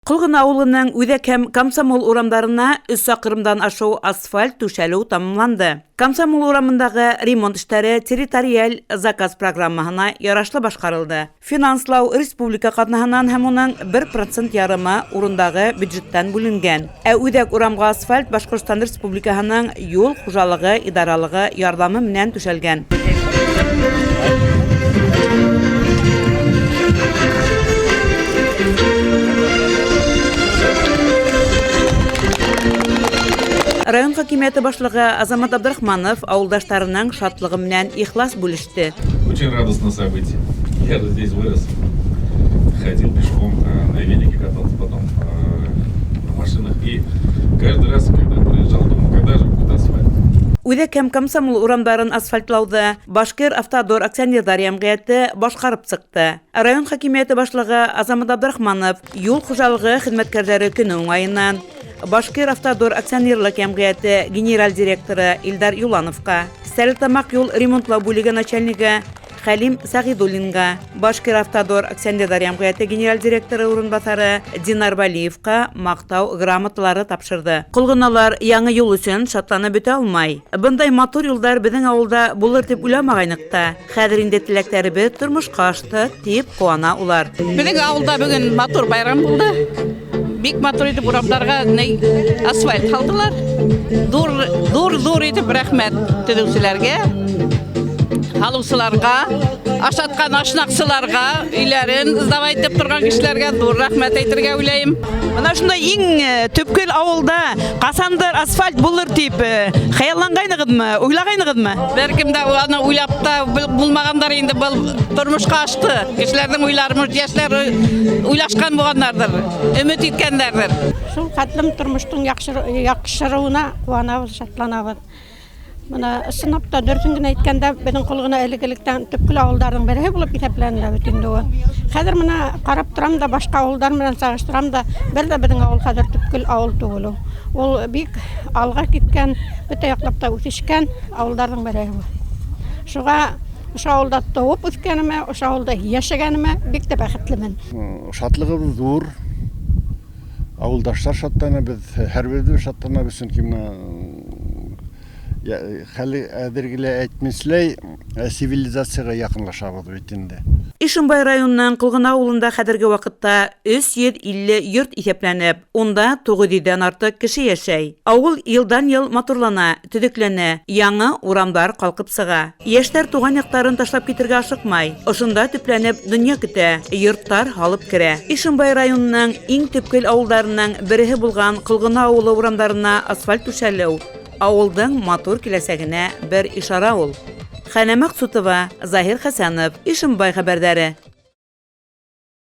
Ҡолғона ауылының Үҙәк һәм Комсомол урамдарына 3 саҡрымдан ашыу асфальт түшәлеү тамамланды. Комсомол урамындағы ремонт эштәре территориаль заказ программаһына ярашлы башҡарылды. Финанслау республика ҡаҙнаһынан һәм уның 1% ярымы урындағы бюджеттан бүленгән. Ә Үҙәк урамға асфальт Башҡортостан Республикаһының юл хужалығы идаралығы ярҙамы менән түшәлгән. Район хакимиәте башлығы Азамат Абдрахманов ауылдаштарының шатлығы менән ихлас бүлеште. Очень радостное событие. Я же здесь вырос, ходил пешком, на велике катался потом, на машинах. И каждый раз, когда проезжал, думал, когда же будет асфальт. Үҙәк һәм Комсомол урамдарын асфальтлауҙы Башкир Автодор акционерҙар йәмғиәте башҡарып сыҡты. Район хакимиәте башлығы Азамат Абдрахманов юл хужалығы хеҙмәткәрҙәре көнө уңайынан Башкир Автодор акционерлыҡ йәмғиәте генераль директоры Илдар Юлановҡа, Стәрлетамаҡ юл ремонтлау бүлеге начальнигы Хәлим Сәғидуллинға, Башкир Автодор акционерҙар йәмғиәте генераль директоры урынбаҫары Динар Балиевҡа маҡтау грамоталары тапшырҙы. Ҡолғоналар яңы юл өсөн шатланып бөтә алмай. Бындай матур юлдар беҙҙең ауылда булыр тип уйламағайныҡ та. Хәҙер инде теләктәребеҙ тормошҡа ашты, тип ҡыуана улар. Беҙҙең ауылда бөгөн матур байрам булды. Бик матур итеп урамдарға асфальт һалдылар. Ҙур, ҙур, ҙур итеп рәхмәт төҙөүселәргә, һалыусыларға, ашатҡан ашнаҡсыларға, өйләрен сдавать итеп торған кешеләргә ҙур рәхмәт әйтергә уйлайым. Бына шундай иң төпкөл ауылда ҡасандыр асфальт булыр тип хыялланғайнығыҙмы, уйлағайнығыҙмы? Бер кем дә аны уйлап та булмағандар инде, был тормошҡа ашты. Кешеләрҙең уйлары, йәштәр уйлашҡан булғандарҙыр, өмөт иткәндәрҙер. Шул хәтлем тормоштоң яҡшырыуына ҡыуанабыҙ, шатланабыҙ. Бына ысынлап та дөрөҫөн генә әйткәндә, беҙҙең Ҡолғона элек-электән төпкөл ауылдарҙың береһе булып иҫәпләнелә бит инде ул. Хәҙер бына ҡарап торам да, башҡа ауылдар менән сағыштырам да, бер ҙә беҙҙең ауыл хәҙер төпкөл ауыл түгел ул. Ул бик алға киткән, бөтә яҡлап та үҫешкән ауылдарҙың береһе ул. Шуға ошо ауылда тыуып үҫкәнемә, ошо ауылда йәшәгәнемә бик тә бәхетлемен. Шатлығыбыҙ ҙур. Ауылдаштар шатлана, беҙ һәр беребеҙ шатланабыҙ, сөнки бына хәле әҙергелә әйтмешләй, цивилизацияға яҡынлашабыҙ бит инде. Ишембай районының Ҡолғона ауылында хәҙерге ваҡытта 350 йорт иҫәпләнеп, унда 900-дән артыҡ кеше йәшәй. Ауыл йылдан-йыл матурлана, төҙөкләнә, яңы урамдар ҡалҡып сыға. Йәштәр тыуған яҡтарын ташлап китергә ашыҡмай. Ошонда төпләнеп донъя көтә, йорттар һалып керә. Ишембай районының иң төпкөл ауылдарының береһе булған Ҡолғона ауылы урамдарына асфальт түшәлеү ауылдың матур киләсәгенә бер ишара ул. Хәнә Маҡсутова, Заһир Хәсәнов, Ишембай хәбәрҙәре.